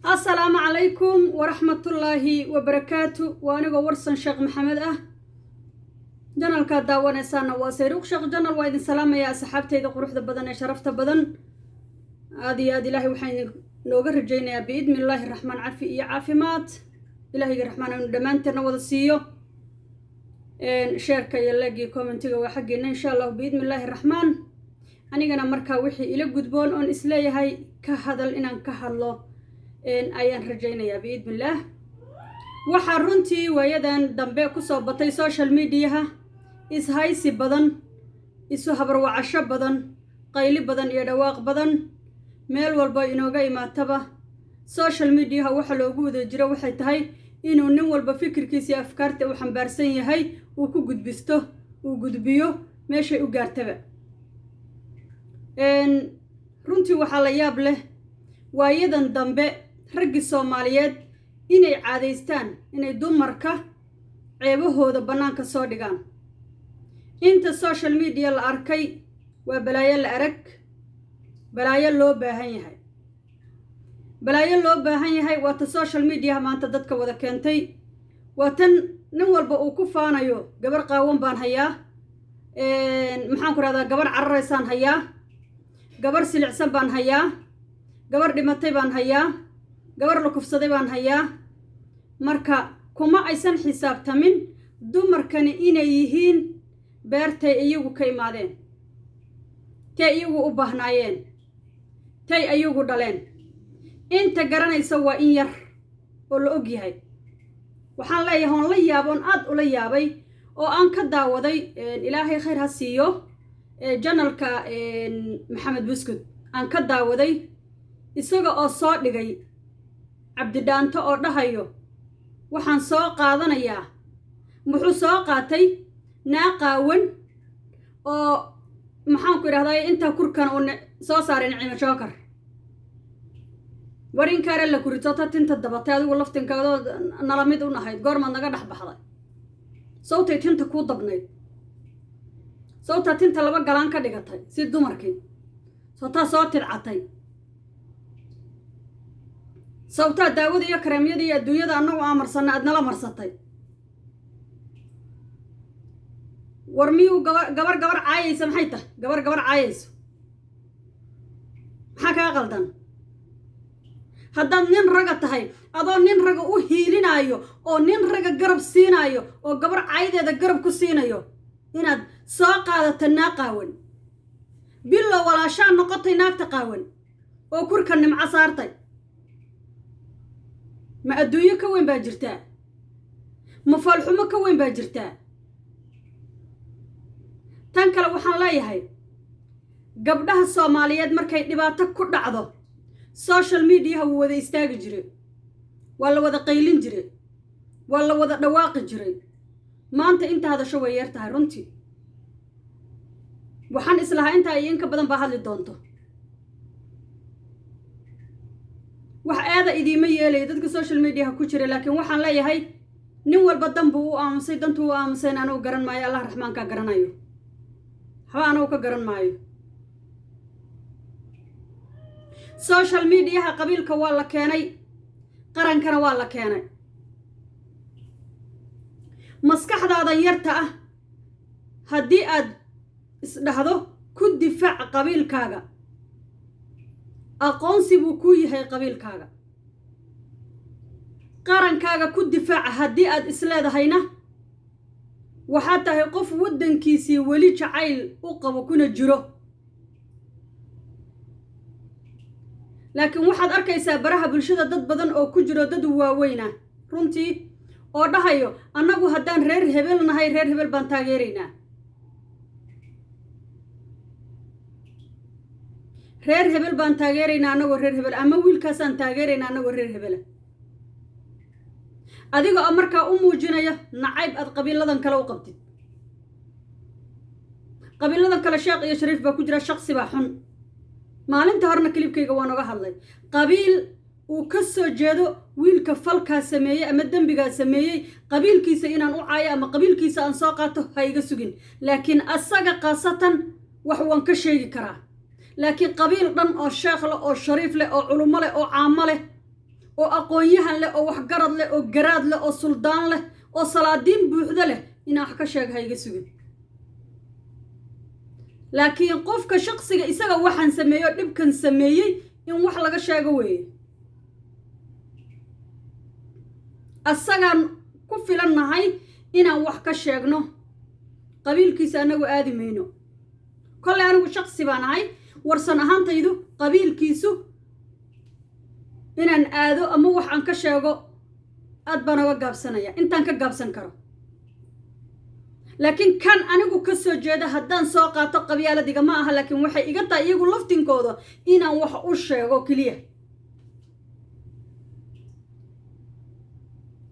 Asalaamu calaykum waraxmatullaahi wabarakaatu. Waa anigoo Warsan Sheekh Maxamed ah. Channelkaad daawanaysaana waa Sayruuq Sheekh Channel. Waa idin salaamayaa, asxaabteyda quruxda badan ee sharafta badan. Aada iyo aad Ilaahay waxaan idin nooga rajaynayaa, biidni illaahi raxmaan, cafi iyo caafimaad. Ilaahayga raxmaan inu dhammaanteedna wada siiyo. Shareka iyo likegii commentiga waa xaggeena, insha Allahu, biidni illaahi raxmaan. Anigana markaa wixii ila gudboon oon isleeyahay ka hadal, inaan ka hadlo ayaan rajaynayaa, biidni illaah. Waxaa runtii waayadan dambe kusoo batay social mediaha ishaysi badan, isu habarwacasho badan, qayli badan iyo dhawaaq badan. Meel walba inooga imaataba social mediaha waxa loogu wada jiro waxay tahay inuu nin walba fikirkiisa iyo afkaarta uu xambaarsan yahay uu ku gudbisto, uu gudbiyo meeshay u gaartaba. Runtii waxaa la yaab leh waayadan dambe raggii Soomaaliyeed inay caadaystaan inay dumarka ceebahooda bannaanka soo dhigaan. Inta social media la arkay waa balaayo la arag, balaayo loo baahan yahay, balaayo loo baahan yahay. Waa ta social mediaha maanta dadka wada keentay. Waa tan nin walba uu ku faanayo: gabar qaawan baan hayaa, maxaan ku rahdaa, gabar cararaysaan hayaa, gabar silicsan baan hayaa, gabar dhimatay baan hayaa, gabar la kufsaday baan hayaa. Marka kuma aysan xisaabtamin dumarkani inay yihiin beertay iyagu ka imaadeen, tay iyagu u baahnaayeen, tay iyagu dhaleen. Inta garanaysa waa in yar oo la og yahay. Waxaan leeyahay oon la yaabo oon aad ula yaabay oo aan ka daawaday, Ilaahay khayr ha siiyo, channelka Maxamed Buskud aan ka daawaday, isaga oo soo dhigay Cabdidhaanto oo dhahayo: "Waxaan soo qaadanayaa." Muxuu soo qaatay? Naa qaawan oo, maxaan ku idhahdaa, intaa kurkan uu soo saaray Nicimo Jookar. War inkaare la kuritota tinta dabatay, adigu laftinkaadoo nala mid u nahayd, goormaad naga dhex baxday? Sawtay tinta kuu dabnayd, sawtaa tinta laba galaan ka dhigatay si dumarkii, sawtaa soo tidcatay, sawtaa daawada iyo kareemyada iyo adduunyada annagu aa marsanna aad nala marsatay. War miyuu gaba gabar gabar caayaysa? Maxay tahay gabar gabar caayayso? Maxaa kaa qaldan? Haddaad nin raga tahay, adoo nin raga u hiilinaayo oo nin raga garab siinaayo oo gabar caydeeda garab ku siinayo, inaad soo qaadato naa qaawan, bilow walaashaa noqotay naagta qaawan oo kurka Nimco saartay, ma adduunyo ka weyn baa jirtaa? Ma foolxumo ka weyn baa jirtaa? Tan kale waxaan leeyahay, gabdhaha Soomaaliyeed markay dhibaato ku dhacdo, social mediaha wuu wada istaagi jiray, waa la wada qaylin jiray, waa la wada dhawaaqi jiray. Maanta inta hadasho way yar tahay. Runtii waxaan islahaa intaa iyo in ka badan baa hadli doonto. Wax aada idiima yeelaya dadka social mediaha ku jira, laakiin waxaan leeyahay nin walba dan buu u aamusay. Dantuu u aamusayna anugu garan maayo, Allah raxmaankaa garanayo, waxba anugu ka garan maayo. Social mediaha qabiilka waa la keenay, qarankana waa la keenay. Maskaxdaadan yarta ah haddii aad isdhahdo ku difaac qabiilkaaga, aqoonsi buu kuu yahay qabiilkaaga. Qarankaaga ku difaaca haddii aad isleedahayna, waxaad tahay qof waddankiisii weli jacayl u qabo kuna jiro. Laakiin waxaad arkaysaa baraha bulshada dad badan oo ku jiro, dad waaweyna runtii, oo dhahayo: "Annagu haddaan reer hebel nahay, reer hebel baan taageeraynaa, reer hebel baan taageeraynaa annagoo reer hebel, ama wiilkaasaan taageeraynaa annagoo reer hebela." Adiga oo markaa u muujinaya nacayb aad qabiiladan kale u qabtid. Qabiiladan kale sheekh iyo shariif baa ku jira, shaqsi baa xun. Maalinta horena clipkayga waan oga hadlay qabiil uu ka soo jeedo wiilka falkaa sameeyey ama dembigaa sameeyey. Qabiilkiisa inaan u caayo ama qabiilkiisa aan soo qaato ha iga sugin, laakiin asaga khaasatan wax waan ka sheegi karaa. Laakiin qabiil dhan oo sheekh leh oo shariif leh oo culummo leh oo caamo leh Oo aqoon-yahan leh, oo waxgarad leh, oo garaad leh, oo suldaan leh, oo salaadiin buuxdo leh, inaan wax ka sheega ha iga sugin. Laakiin qofka shaqsiga isaga waxaan sameeyo, dhibkan sameeyey, in wax laga sheego weeye. Asagaan ku filan nahay inaan wax ka sheegno, qabiilkiisa annagu aadi mayno. Kollay anigu shaqsi baan ahay, Warsan ahaantaydu qabiilkiisu inaan aado ama wax aan ka sheego aad baan oga gaabsanaya intaan ka gaabsan karo. Laakiin kan anigu ka soo jeeda haddaan soo qaato, qabyaaladiga ma aha, laakiin waxay iga tahay iyagu laftinkooda inaan wax u sheego keliya.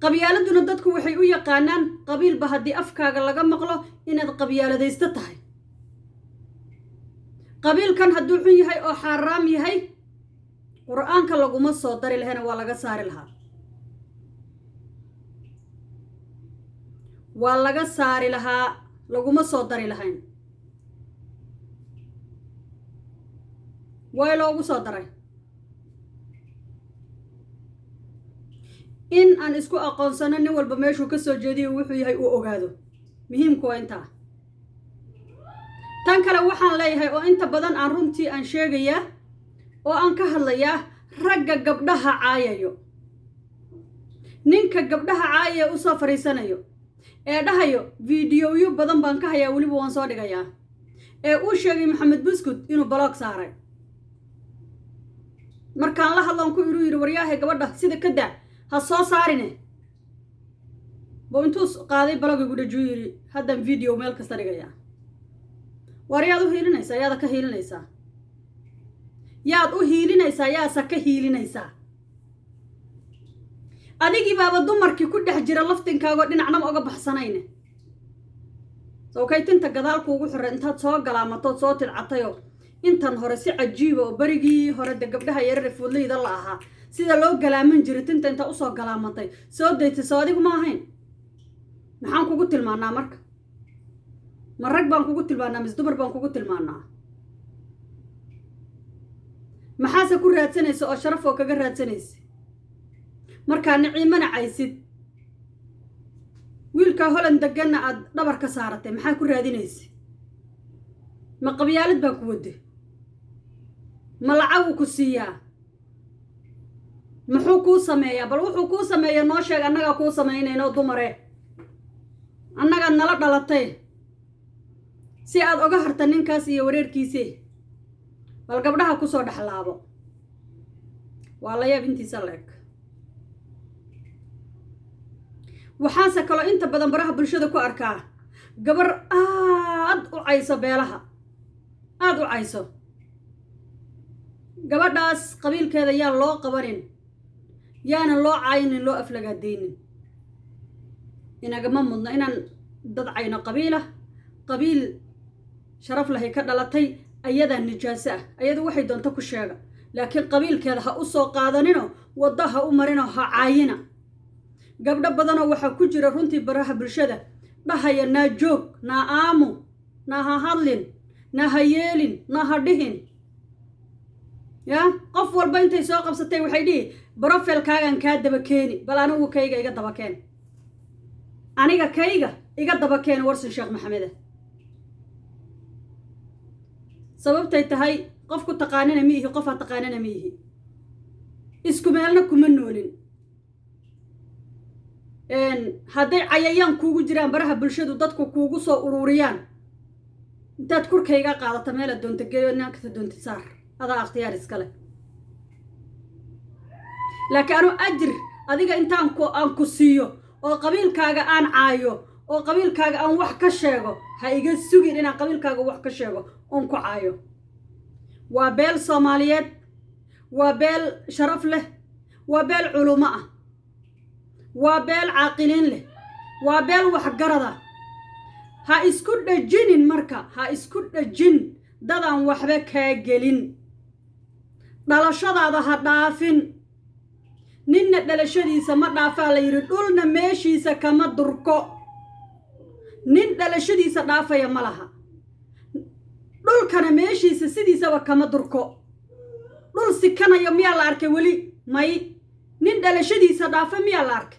Qabyaaladuna dadku waxay u yaqaanaan qabiilba haddii afkaaga laga maqlo inaad qabyaaladaysto tahay. Qabiilkan hadduu xun yahay oo xaaraam yahay, Qur-aanka laguma soo dari lahayna, waa laga saari lahaa, waa laga saari lahaa, laguma soo dari lahayn. Way loogu soo daray in aan isku aqoonsano, nin walba meeshuu ka soo jeediyo wuxuu yahay uu ogaado. Muhiimku waa intaa. Tan kale waxaan leeyahay oo inta badan aan runtii aan sheegayaa oo aan ka hadlayaa ragga gabdhaha caayayo, ninka gabdhaha caayaya usoo fadhiisanayo ee dhahayo fiidiyoyo badan baan ka hayaa, weliba waan soo dhigayaa, ee uu sheegay Maxamed Buskut inuu block saaray. Markaan la hadloon ku inuu yidhi, "Waryaahay, gabadha sida ka daa, ha soo saarine," buu intuu qaaday block igu dhajuu yidhi, "Haddaan video meel kasta dhigayaa." Waar, yaad u hiilinaysaa? Yaada ka hiilinaysaa? Yaad u hiilinaysaa? Yaasa ka hiilinaysaa? Adigii baaba dumarkii ku dhex jira laftinkaagoo dhinacnama oga baxsanayne. Sawkay tinta gadaal kuugu xirray intaad soo galaamatood soo tidcatayoo intan hore si cajiiba oo berigii hore de gabdhaha yarare fuudlayda la ahaa sida loo galaaman jiray, tinta intaa usoo galaamatay soo daytay, soo adigu ma ahayn? Maxaan kugu tilmaanaa marka? Ma rag baan kugu tilmaanaa mise dumar baan kugu tilmaanaa? Maxaase ku raadsanaysa oo sharaf oo kaga raadsanaysa markaa Niciimana caysid, wiilkaa Holand deganna aada dhabar ka saaratay? Maxaa ku raadinaysa? Ma qabyaalad baa ku wade? Ma lacagu ku siiyaa? Muxuu kuu sameeyaa? Bal wuxuu kuu sameeyaa noo sheeg, annagaa kuu samaynayno. Dumare, annagaad nala dhalatay si aad oga harta ninkaas iyo wareerkiisii. Bal gabdhaha kusoo dhexlaabo, waa la yaab intiisa la-eg. Waxaanse kaloo inta badan baraha bulshada ku arkaa gabar aad u cayso beelaha, aada u cayso. Gabadhaas qabiilkeeda yaan loo qabanin, yaanan loo caayinin, loo aflagaadaynin. Inagama mudno inaan dad cayno qabiilah. Qabiil sharaf lahay ka dhalatay, ayadaa nijaaso ah, ayadu waxay doonto ku sheega, laakiin qabiilkeeda ha u soo qaadanino, waddo ha u marinoo ha caayina. Gabdho badanoo waxaa ku jira runtii baraha bulshada dhahaya, "Naa joog, naa aamu, naa ha hadlin, naa ha yeelin, naa ha dhihin." Yaa qof walba intay soo qabsatay waxay dhihi, "Profile kaagan kaa daba keeni." Bal anigu kayga iga daba keen, aniga kayga iga daba keeni, Warsan Sheekh Maxameda. Sababtay tahay, qof ku taqaanina ma ihi, qofaa taqaanina ma ihi, isku meelna kuma noolin. Hadday cayayaan kuugu jiraan baraha bulshadu, dadku kuugu soo ururiyaan, intaad kurkayga qaadata meelaad doonta geeyo, naagta doonta saar, adaa akhtiyaar iskale. Laakiin anu ajir adiga intaan ku aan ku siiyo oo qabiilkaaga aan caayo oo qabiilkaaga aan wax ka sheego, ha iga sugin inaan qabiilkaaga wax ka sheego oon ku caayo. Waa beel Soomaaliyeed, waa beel sharaf leh, waa beel culumo ah, waa beel caaqiliin leh, waa beel waxgarada. Ha isku dhajinin marka, ha isku dhajin dadaan waxba kaa gelin. Dhalashadaada ha dhaafin. Ninna dhalashadiisa ma dhaafaa la yidhi, dhulna meeshiisa kama durko. Nin dhalashadiisa dhaafaya ma laha, dhulkana meeshiisa sidiisaba kama durko. Dhul sikanayo miyaa la arkay weli? May. Nin dhalashadiisa dhaafa miyaa la arkay?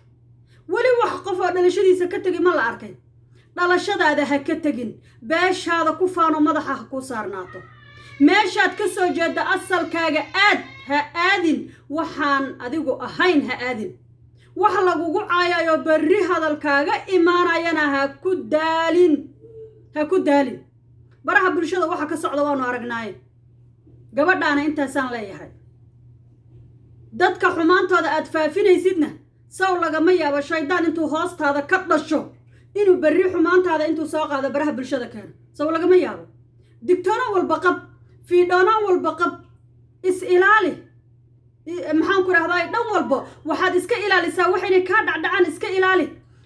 Weli wax qof oo dhalashadiisa ka tegay ma la arkay? Dhalashadaada ha ka tegin, beeshaada ku faano, madaxa ha kuu saarnaato. Meeshaad ka soo jeedda, asalkaaga aad ha aadin, waxaan adigu ahayn ha aadin. Wax lagugu caayayo berri hadalkaaga imaanayana ha ku daalin, ha ku daalin. Baraha bulshada waxa ka socda waanu aragnaaye. Gabadhaana intaasaan leeyahay. Dadka xumaantooda aad faafinaysidna, saw lagama yaabo shaydaan intuu hoostaada ka dhasho inuu berri xumaantaada intuu soo qaado baraha bulshada keeno? Saw lagama yaabo? Digtoonaan walba qab, fiidhoonaan walba qab, is ilaali. Maxaan ku rahdaa, dhan walbo waxaad iska ilaalisaa wax inay kaa dhacdhacaan. Iska ilaali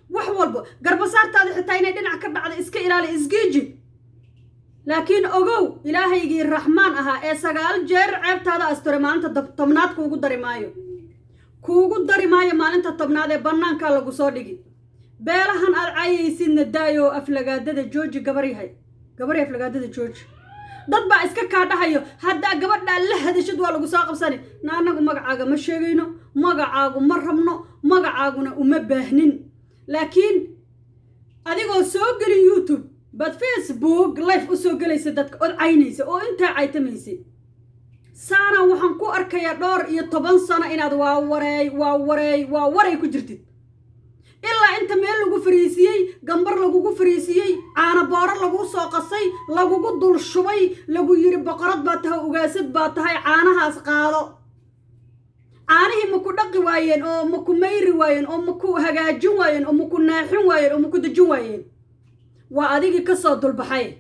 wax walbo, garbasaartaada xitaa inay dhinac ka dhacda iska ilaali, isgiiji. Laakiin ogow, Ilaahaygii Raxmaan ahaa ee 9 jeer ceebtaada asturay, maalinta 10aad kuugu dari maayo, kuugu dari maayo. Maalinta 10aad ee bannaankaa lagu soo dhigi. Beelahan aad caayaysidna daayoo aflagaadada jooji. Gabaryahay, gabaryahay, aflagaadada jooji. Dad baa iska kaa dhahayo, haddaa gabadhaa la hadashid waa lagu soo qabsani. Na annagu magacaaga ma sheegayno, magacaagu ma rabno, magacaaguna uma baahnin. Laakiin adigoo soo gelin YouTube baad Facebook live u soo gelaysa, dadka ood caynaysa oo intaa caytamaysay. Saana waxaan ku arkayaa dhowr iyo toban sano inaad waa wareey, waa wareey, waa waray ku jirtid, ilaa inta meel lagu fariisiyey, gambar lagugu fariisiyey, caano booro laguu soo qasay, lagugu dul shubay, lagu yiri boqorad baa tahay, ugaasad baa tahay, caanahaas qaado. Caanihii ma ku dhaqi waayeen, oo ma ku mayri waayeen, oo ma ku hagaajin waayeen, oo ma ku naaxin waayeen, oo ma ku dejin waayeen? Waa adigii kasoo dulbaxay.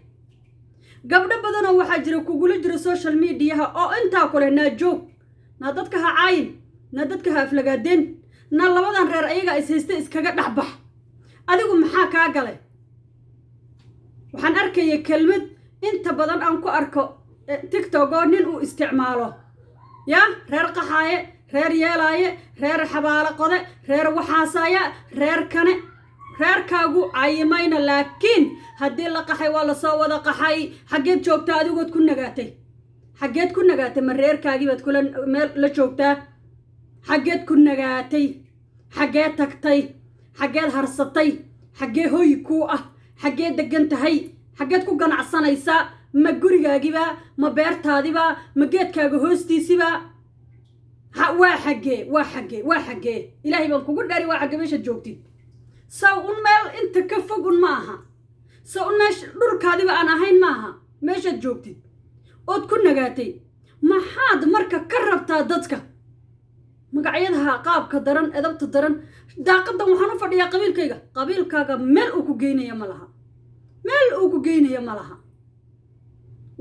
Gabdho badanoo waxaa jira kugula jira social mediaha oo intaa kule, naa joog, naa dadka ha caayin, naa dadka ha aflagaadeen, naa labadan reer ayagaa is haysta iskaga dhexbax. Adigu maxaa kaa galay? Waxaan arkaya kelmad inta badan aan ku arko TikTok oo nin uu isticmaalo, yaa reer qaxaaye, reer yeelaaye, reer xabaalo qode, reer waxaasaaya, reer kane. Reerkaagu cayimayna, laakiin haddii la qaxay waa lasoo wada qaxay. Xaggeed joogtaa adigood ku nagaatay? Xaggeed ku nagaatay? Ma reerkaagii baad kula meel la joogtaa? Xaggeed ku nagaatay? Xaggeed tagtay? Xaggeed harsatay? Xaggee hoy kuu ah? Xaggee degan tahay? Xaggeed ku ganacsanaysaa? Ma gurigaagiba? Ma beertaadiba? Ma geedkaaga hoostiisiba? Waa xaggee? Waa xaggee? Waa xaggee? Ilaahay baan kugu dhari, waa xaggee meeshaad joogtid? Saw un meel inta ka fog un ma aha? Saw un meesha dhulkaadiba aan ahayn ma aha meeshaad joogtid ood ku nagaatay? Maxaad marka ka rabtaa dadka magacyadaha qaabka daran, edabta daran? Daaqadan waxaan u fadhiyaa qabiilkayga. Qabiilkaaga meel uu ku geynaya ma laha, meel uu ku geynaya ma laha.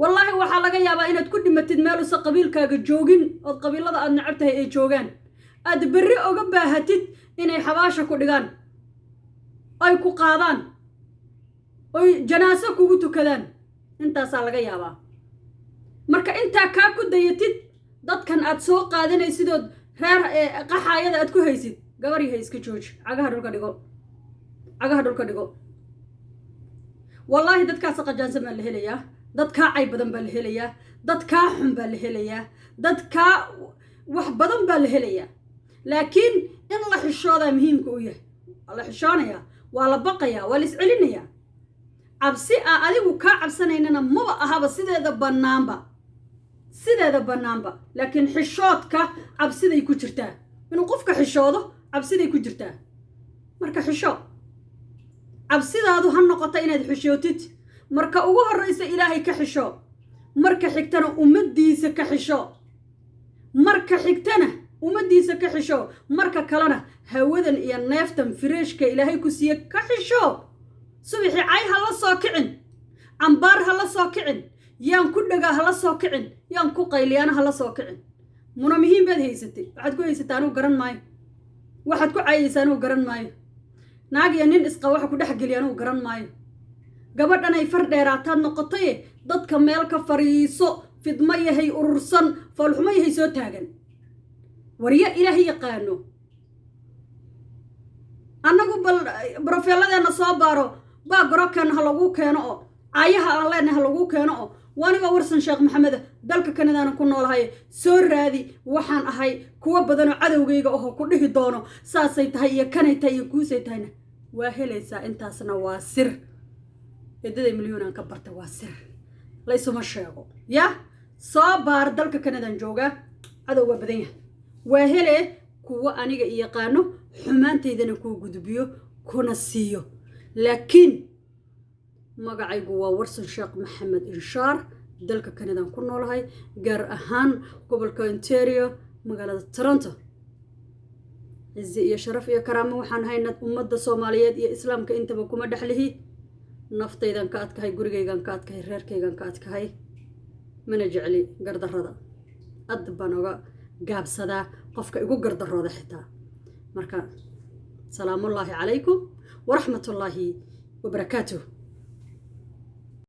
Wallaahi waxaa laga yaabaa inaad ku dhimatid meel usa qabiilkaaga joogin, ood qabiilada aad necab tahay ay joogaan, aad berri oga baahatid inay xabaasha ku dhigaan, ay ku qaadaan, oy janaaso kugu tukadaan. Intaasaa laga yaabaa. Marka intaa kaa ku dayatid dadkan aad soo qaadanaysidood reer qaxaayada aad ku haysid, gabaryahay, iska jooji. Cagaha dhulka dhigo, cagaha dhulka dhigo. Wallaahi dadkaas qajaansan baa la helayaa, dad kaa cay badan baa la helayaa, dad kaa xun baa la helayaa, dad kaa wax badan baa la helayaa. Laakiin in la xishoodaa muhiimka u yahay. Waa la xishoonayaa, waa la baqayaa, waa la iscelinayaa. Cabsi aan adigu kaa cabsanaynana maba ahaba sideeda bannaanba, sideeda bannaanba. Laakiin xishoodka cabsiday ku jirtaa. Inuu qofka xishoodo cabsiday ku jirtaa. Marka xisho, cabsidaadu ha noqoto inaad xishootid. Marka ugu horraysa Ilaahay ka xisho, marka xigtana ummaddiisa ka xisho, marka xigtana ummaddiisa ka xisho, marka kalena hawadan iyo neeftan fireeshka Ilaahay ku siiye ka xisho. Subaxii cay ha la soo kicin, cambaar ha la soo kicin, yaan ku dhagaa ha la soo kicin, yaan ku qayliyaana ha la soo kicin. Muna muhiim baad haysatay. Waxaad ku haysataa anuu garan maayo, waxaad ku caayaysaa anuu garan maayo, naag iyo nin isqa waxa ku dhex geliya anuu garan maayo. Gabadhanay far dheeraataad noqotaye, dadka meel ka fariiso. Fidmo yahay urursan, foolxumo yahay soo taagan. Waryo Ilaahay yaqaano, annagu bal profile-ladeenna soo baaro, background-keena ha laguu keeno, oo caayaha aan leenahay ha laguu keeno, oo waaniga Warsan Sheekh Maxameda. Dalka Kanadaana ku noolahay. Soo raadi. Waxaan ahay kuwo badanoo cadowgayga ahoo ku dhihi doono saasay tahay iyo kanay tahay iyo kuusay tahayna waa helaysaa. Intaasna waa sir. Eedaday Milyuunaan ka bartay, waa sir, la isuma sheego. Ya soo baar, dalka Kanadan joogaa, cadow waa badan yahay. Waa hele kuwo aniga i yaqaano, xumaantaydana kuu gudbiyo kuna siiyo. Laakiin magacaygu waa Warsan Sheekh Maxamed Inshaar. Dalka Kanadaan ku noolahay, gaar ahaan gobolka Ontario, magaalada Toronto. Cizi iyo sharaf iyo karaamo waxaan hayna ummadda Soomaaliyeed iyo Islaamka intaba kuma dhexlihi. Naftaydan ka adkahay, gurigaygan ka adkahay, reerkaygan ka adkahay. Mana jecli gardarrada, aad baan oga gaabsadaa qofka igu gardarooda xitaa. Marka, salaamullaahi calaykum waraxmatullaahi wabarakaatuh.